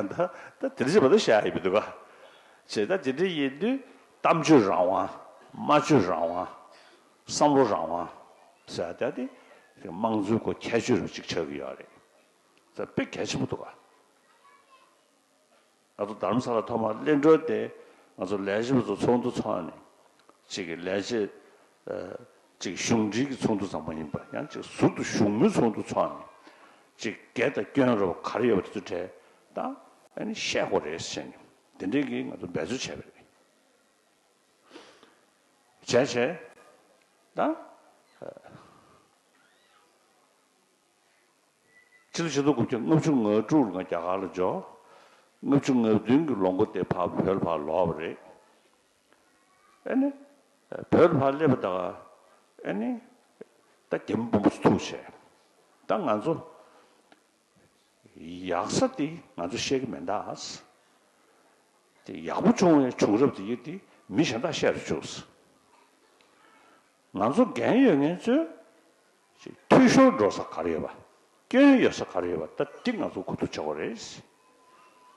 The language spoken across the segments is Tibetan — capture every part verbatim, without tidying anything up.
ད་ད་དེ་འདྲ་བྱས་པ་ད་བཤད་ཡོད་མི་འདུག་ག་བྱས་ད་དེ་འདྲ་ཡིན་དུས་གཏམ་བརྗོད་རང་དབང་། སྨྲ་བརྗོད་རང་དབང་། བསམ་བློ་རང་དབང་ཟེར་ཡ་དེ་དམངས་གཙོའི་སྒོ་ཁྱད་ཆོས་རུ་གཅིག་ཆགས་ཀྱི་ཡོད་རེད། ད་དཔེ་གལ་ཆེན་པོ་འདུག་ག་ང་ཚོ་རྡ་རམ་ས་ལ་ཐོག་མར་གླེང་གྲོལ་དེ་ང་ཚོ་ལས་བྱེད་པ་ཚོ་ཚོགས་འདུ་ཚོགས་ནས་ཅིག་གི་ལས་བྱེད་ཅིག་གཞུང་འབྲེལ་གྱི་ཚོགས་འདུ་ཙམ་མ་ཡིན་པ་ཡང་ཅིག་ཟུར་དུ་བཞུགས་མོལ་ཚོགས་འདུ་ཚོགས་ནས་ཅིག་འགལ་དང་སྐྱོན་རེད་པ་ག་རེ་ཡོད་པ་དེ་ཚོ་གྲས་ད་ཨ་ནི་བཤད་དགོས་རེད་ཟེར་ནས་དེ་འདྲའི་གི་ང་ཚོ་འབད་རྩོལ་བྱས་པ་རེད། བྱས་བྱས་ད། ཕྱི་ལོ་ཆིག་སྟོང་དགུ་བརྒྱ་ལྔ་བཅུ་ང་དྲུག་ལ་ང་རྒྱ་གར་ལ་འབྱོར། ལྔ་བཅུ་ང་བདུན་གྱི་ལོ་མགོ་དེ་ཕར་བོད་ལ་ཕར་ལོག་པ་རེད། ཨེ་ནི། བོད་ལ་ཕར་སླེབས་པ་ད་ག་ཨེ་ནི། ད་རྒྱ་མི་དཔོན་པོ་ཚོ་ཐུག་བྱས། ད་ང་ཚོ་ཡག་ས་དེ་ང་ཚོ་ཤེས་ཀྱི་མེད་ད། དེ་ཡག་པོ་བྱུང་བའི་བྱུང་རབས་དེ་ཡིན་དེ་མི་གཞན་དག་བཤད་རུ་བཅུག་ང་ཚོ་འགན་ཡོད་མཁན་ཚོས་འཐུས་ཤོར་འགྲོ་ས་ག་རེ་ཡོད་པ། སྐྱོན་ཡོད་ས་ག་རེ་ཡོད་པ་ད་འདི་ང་ཚོ་གོ་བསྡུར་བྱེད་དགོས་རེད།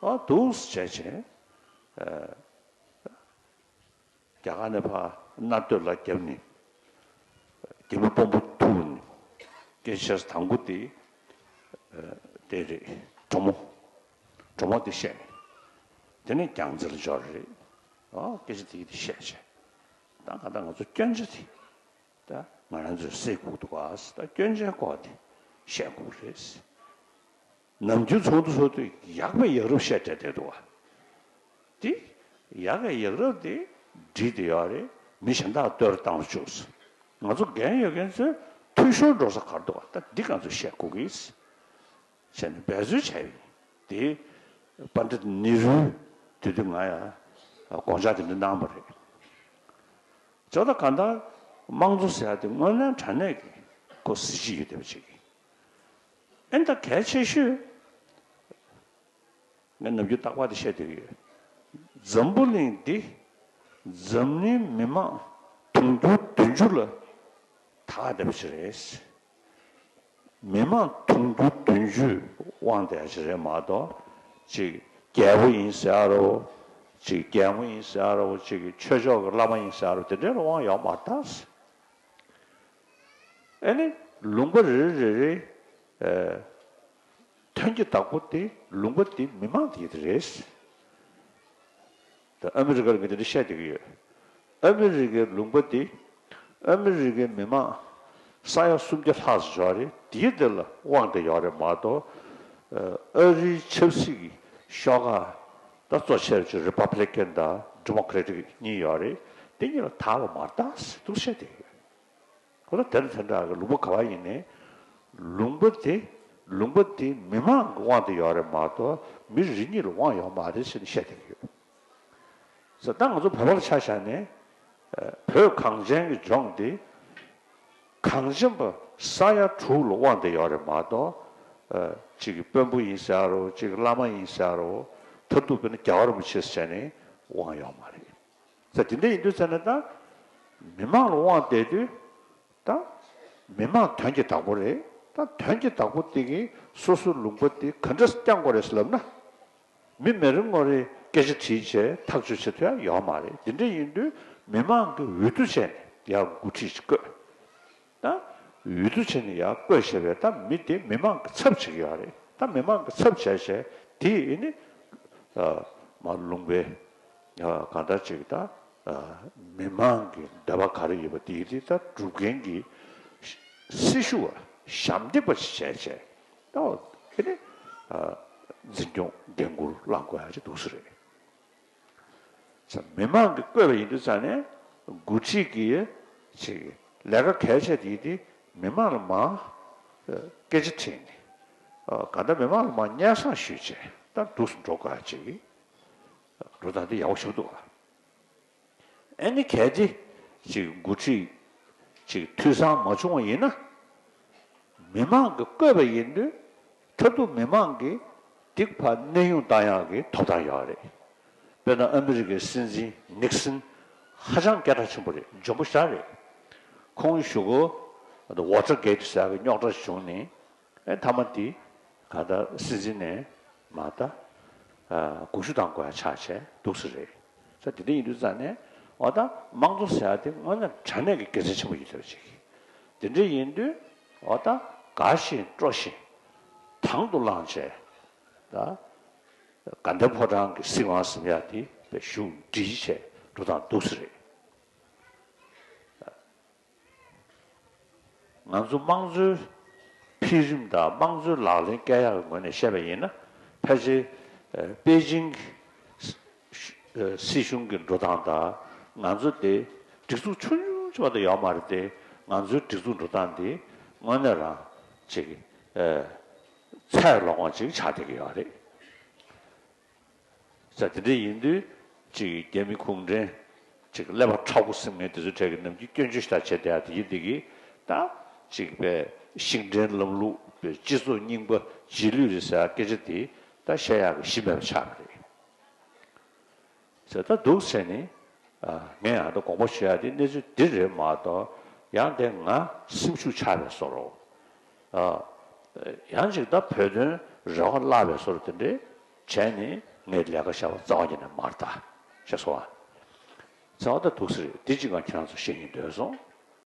ཨ་འདུག་སེ་བྱས་བྱས། རྒྱ་གར་ནས་ཕར་མནའ་སྟོད་ལ་བརྒྱབ་ནས་རྒྱ་མི་དཔོན་པོ་ཐུག་ནས་སྐད་ཆ་དང་པོ་དེ་དེ་རེད། གྲོ་མོ་གྲོ་མོ་དེ་བཤད་ནས་དེ་ནས་རྒྱལ་རྩེ་ལ་འབྱོར་རེད། ཨོ་སྐད་ཆ་དེ་དེ་བཤད་བྱས་ད་ག་ད་ང་ཚོ་སྐྱོན་ཆ་དེ། ད་ང་རང་ཚོས་སེལ་དགོས་འདུག་ག་ད་སྐྱོན་ཆའི་སྐོར་དེ་བཤད་དགོས་རེད། ནམ་རྒྱུན་ཚོགས་འདུ་ཚོགས་དུས་ཡག་པའི་ཡག་རབས་བཤད་བསྡད་བསྡད་འདུག་ག་དེ་ཡག་གི་ཡག་རབས་དེ་བྲིས་བསྡད་ཡོད་རེད། མི་གཞན་དག་བསྟོད་ར་བཏང་རུ་བཅུག་ང་ཚོ་འགན་ཡོད་མཁན་ཚོས་འཐུས་ཤོར་འགྲོ་ས་ག་རེ་འདུག་ག་ད་འདི་ང་ཚོས་བཤད་དགོས་ཀྱི། བྱས་ནས་འབད་རྩོལ་བྱས་ཡིན། དེ་པཎྜི་ཏ་ནེ་རུས་དེ་དུས་ང་ཡང་དགོངས་འཆར་དེ་འདྲ་གནང་བ་རེད། ཇོ་ད་ག་ད་དམངས་གཙོ་ཟེར་ཡ་དེ་དངོས་གནས་དྲང་གནས་ཀྱི་ཁོ་གཟི་བརྗིད་ཡོད་བསྡད་པ་ཅིག་ཡིན། ཨེ་ད་གལ་ཆེ་ཤོས་ངས་ནམ་རྒྱུན་རྟག་པར་དེ་བཤད་བསྡད་ཀྱི་ཡོད། འཛམ་བུ་གླིང་འདི་འཛམ་གླིང་མི་མང་དུང་ཕྱུར་བདུན་ཅུ་ལ་དར་བསྡད་པ་ཅིག་རེད། མི་མང་དུང་ཕྱུར་བདུན་ཅུ་དབང་བསྡད་ཡ་ཅིག་རེད་མ་གཏོགས་ཅིག་རྒྱལ་པོ་ཡིན་ཟེར་ཡ་རོ། ཅིག་རྒྱལ་མོ་ཡིན་ཟེར་ཡ་རོ། ཅིག་ཆོས་ཕྱོགས་ཀྱི་བླ་མ་ཡིན་ཟེར་ཡ་རོ་དེ་འདྲའི་ལ་དབང་ཡོད་མ་རེད་ད། ཨེ་ནི་ལུང་པ་རེ་རེ་རེ་རེ་ཐོན་སྐྱེད་བདག་པོ་དེ་ལུང་པ་དེ་མི་མང་དེ་ཡིན་དེ་རེད། ད་ཨ་མི་རི་ཀར་ངས་དེ་འདྲ་བཤད་བསྡད་ཀྱི་ཡོད། ཨ་མི་རི་ཀའི་ལུང་པ་འདི་ཨ་མི་རི་ཀའི་མི་མང་ས་ཡ་སུམ་བརྒྱ་ལྷག་ཙམ་ཡོད་རེད། དེའི་འདི་ལ་དབང་དེ་ཡོད་རེད་མ་གཏོགས། ཨ་རིའི་ཆབ་སྲིད་ཀྱི་ཤོག་ཁག་ད་གཙོ་ཆེར་ཅིག་རི་པབ་ལི་ཀན་དང་ཌི་མོ་ཀེ་རེ་ཊིག་གཉིས་ཡོད་རེད། དེ་གཉིས་ལ་དར་བ་མ་རེད་ད་ཟེར་འདུག་བཤད་བསྡད་ཀྱི་ཡོད། ཁོ་ན་དེ་འདྲ་དེ་འདྲ་གི་ལུང་པ་ག་བ་ཡིན་ནའི་ལུང་པ་དེ་ལུང་པ་དེ་མི་མང་གི་དབང་དུ་ཡོད་རེད་མ་གཏོགས་མི་རེ་གཉིས་ལ་དབང་ཡོད་མ་རེད་ཟེར་ནས་བཤད་བསྡད་ཀྱི་ཡོད། ཟེར་ད་ང་ཚོ་བོད་པ་ལ་ཆ་བཞག་ནས་བོད་གངས་ཅན་གྱི་ལྗོངས་འདི་གངས་ཅན་པ་ས་ཡ་དྲུག་ལ་དབང་དུ་ཡོད་རེད་མ་གཏོགས་གཅིག་གི་དཔོན་པོ་ཡིན་ཟེར་རོ། གཅིག་གི་བླ་མ་ཡིན་ཟེར་རོ། མཐར་ཐུག་དཔེར་ན་རྒྱལ་བ་རིན་པོ་ཆེ་ཟེར་ནས་དབང་ཡོད་མ་རེད། ཟེར་དེ་འདྲ་ཡིན་དུས་ཙམ་ནས་ད་མི་མང་ལ་དབང་བསྡད་དུས་ད་མི་མང་དོན་གྱི་བདག་པོ་རེད། ད་དོན་གྱི་བདག་པོ་དེ་གིས་སོ་སོའི་ལུང་པ་དེ་ག་འདྲ་བསྐྱང་དགོས་རེད་ཟེར་ལབ་ན། མི་མི་རེ་ངོ་རེ་སྐད་ཆ་དྲིས་བྱས་ཐག་གཅོད་བྱེད་ཐུབ་ཡ་ཡོད་མ་རེད། དེ་འདྲ་ཡིན་དུས་མི་མང་གི་འོས་བསྡུ་བྱས་ནས་ཡར་འགོ་ཁྲིད་ཅིག་བསྐོས། ད་འོས་བསྡུ་བྱས་ནས་ཡར་བསྐོས་བྱས་པས་ད་མི་དེ་མི་མང་གི་ཚབ་བྱེད་ཀྱི་ཡོད་རེད། ད་མི་མང་གི་ཚབ་བྱས་བྱས་དེ་ཡིན་ནི་མར་ལུང་པའི་གང་ལྟར་ཅིག་ད་མི་མང་གི་འདོད་པ་ག་རེ་ཡོད་པ་དེ་དེ་ད་སྒྲུབ་མཁན་གྱི་སྲི་ཞུ་བ་ཞབས་འདེགས་པ་ཞིག་བྱས་བྱས་ད་དེ་ནི་འཛིན་སྐྱོང་འགན་འཁུར་བླང་དགོས་ཡ་ཅིག་འདུག་ས་རེད། མི་མང་གིས་བསྐོས་པ་ཡིན་དུས་ཙང་ནས་འགོ་ཁྲིད་ཀྱིས་ཅིག་ལས་ཀ་གལ་ཆེ་དེ་དེ་མི་མང་ལ་མར་སྐད་ཆ་དྲིས་ནས་གང་ལྟར་མི་མང་ལ་མར་སྙན་སེང་ཞུས་བྱས་ད་འདུག་སེ་འགྲོ་དགོས་ཡ་ཅིག་འགྲོ་སྟངས་དེ་ཡག་པོ་ཞིག་འདུག་ག་ཨ་ནི་གལ་ཏེ་ཅིག་འགོ་ཁྲིད་ཅིག་འཐུས་ཚང་མ་བྱུང་བ་ཡིན་ན། མི་མང་གིས་བསྐོས་པ་ཡིན་དུས་མཐར་ཐུག་མི་མང་གིས་འདི་ཕར་གནས་དབྱུང་བཏང་ཡག་གི་ཐོབ་ཐང་ཡོད་རེད། དཔེར་ན་ཨ་མི་རི་ཀའི་སྲིད་འཛིན་ནིག་སན་ཧ་ཅང་སྐད་གྲགས་ཆེན་པོ་རེད། འཇོན་པོ་ཞེ་དྲག་རེད། ཁོང་གཞུག་གུ་ཝ་ཊར་གེ་ཊི་ཟེར་ཡག་གི་རྙོག་དྲ་བྱུང་ནས་ཨེ་མཐའ་མ་དེ་ག་ད་སྲིད་འཛིན་ནས་མ་ད་ ཨ་དགུ་བཅུ་དང་འགོ་ཡ་ཆགས་བྱས་འདུག་ས་རེད། ས་དེ་འདྲ་ཡིན་དུས་ཙང་ནས་འོ་ད་དམངས་གཙོ་ཟེར་ཡ་དེ་དངོས་གནས་དྲང་གནས་ཀྱི་དགེ་མཚན་ཆེན་པོ་ཡིན་ལབ་ཅིག་དེ་འདྲ་ཡིན་དུས་འོ་ད་དགའ་བཞིན་སྤྲོ་བཞིན་དང་དུ་བླངས་བྱས་ད་དགའ་ལྡན་ཕོ་བྲང་གི་སྲིད་དབང་ཟེར་ཡ་དེ་བཞུགས་འདྲིས་བྱས་འགྲོ་སྟངས་འདུག་ས་རེད། ང་ཚོ་དམངས་གཙོའི་འཕེལ་རིམ་དང་དམངས་གཙོའི་ལག་ལེན་བཀལ་ཡག་གི་ངོས་ནས་བཤད་པ་ཡིན་ན། ཕལ་ཆེར་ཨ་པེ་ཅིང་གི་སྲིད་གཞུང་གི་འགྲོ་སྟངས་དང་ང་ཚོ་དེ་སྒྲིག་འཛུགས་ཆུང་ཆུང་ཅིག་མ་གཏོགས་ཡོད་མ་རེད་དེ། ང་ཚོའི་སྒྲིག་འཛུགས་འགྲོ་སྟངས་དེ་དངོས་གནས་རང་ཅིག་ཨ་ཚད་ལོངས་པ་ཅིག་ཆགས་བསྡད་ཀྱི་ཡོད་རེད། ས་དེ་འདྲ་ཡིན་དུས་ཅིག་རྒྱ་མི་གུང་ཁྲན་ཅིག་ཀླད་པ་མཁྲེགས་པོ་ཟེར་མཁན་དེ་ཚོ་གྲས་ཀྱིས་ནམ་རྒྱུན་སྐྱོན་བརྗོད་ཞེ་དྲག་བྱས་བསྡད་ཡ་དེ་ཡིན་དེ་གིས་ད་ཅིག་པའི་ཤིང་འབྲས་ལམ་ལུགས་པའི་སྤྱི་ཚོགས་རྙིང་པ་རྗེས་ལུས་རེད་ཟེར་ཡ་སྐད་ཆ་དེ་ད་བཤད་ཡག་གི་གཞི་མེད་པ་ཆགས་པ་རེད། ཟེར་ད་འདུག་ཟེར་ནས་ཨ་ངས་ཡང་ད་དགོངས་པ་ཞུ་ཡ་དེ་གནས་ཚུལ་འདི་རེད་མ་གཏོགས་ཡང་དེ་ང་སེམས་ཤུགས་ཆག་པའི་བཟོ་འདྲ། ཨ་ཡང་ཅིག་ད་བོད་དོན་རེ་བ་བརླག་པའི་བཟོ་འདྲ་དེ་འདྲས་བྱས་ནས་ངས་ལས་ཀ་བྱ་བ་རྩ་བ་ཉིད་ནས་མ་རེད་ད་ཞེས་སོ། ཨ་རྩ་བ་ད་འདུག་ཟེར་འདི་གཅིག་ང་ཁྱེད་རང་ཚོ་བཤད་སྙིང་འདོད་སོང་།